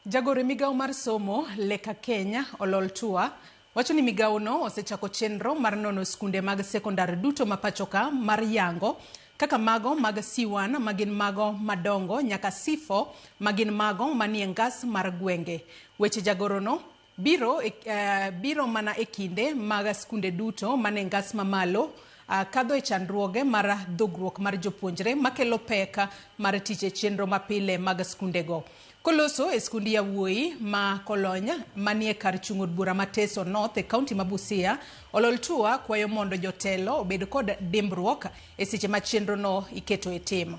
Jagoro e migawo mar somo Leka Kenya Olol Tua wacho ni migawono osechako chenro mar nono skunde mag sekondar duto ma pachoka mar yango kaka mago mag C1 magin mago madongo nyaka C4 magin mago manie ngas mar gwenge. Weche jagorono biro mana e kinde mag skunde duto mane ngas mamalo kadho e chandruoge mar dhogruok mar jopuonjre makelo pek mar tich e chenro mapile mag skundego. Koloso e skund yawuoyi ma Kolony manie kar chung' od bura ma Teso North e kaunti ma Busia, Olol Tua kwayo mondo jotelo obed kod dimbruok e seche ma chenrono iketo e tim.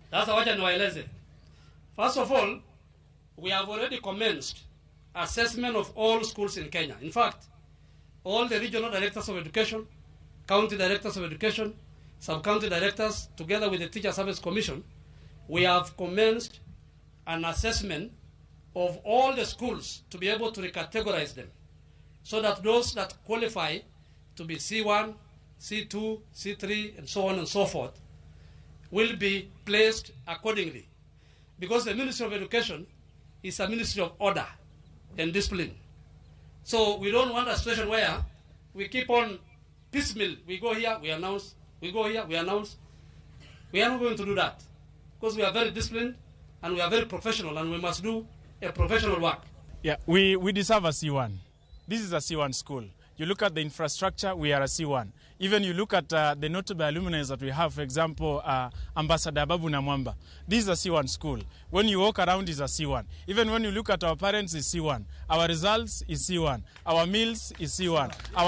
Sasa wacha niwaeleze. First of all, we have already commenced assessment of all schools in Kenya. In fact, all the regional directors of education, county directors of education, sub-county directors, together with the Teacher Service Commission, we have commenced an assessment of all the schools to be able to recategorize them so that those that qualify to be C1, C2, C3, and so on and so forth will be placed accordingly. Because the Ministry of Education is a ministry of order and discipline. So we don't want a situation where we keep on piecemeal. We go here, we announce. We go here, we announce. We are not going to do that because we are very disciplined and we are very professional and we must do a professional work. Yeah, we deserve a C1. This is a C1 school. You look at the infrastructure, we are a C1. Even you look at the notable alumni that we have, for example, Ambassador Babu Namwamba. This is a C1 school. When you walk around, it's a C1. Even when you look at our parents, it's C1. Our results is C1. Our meals is C1. Our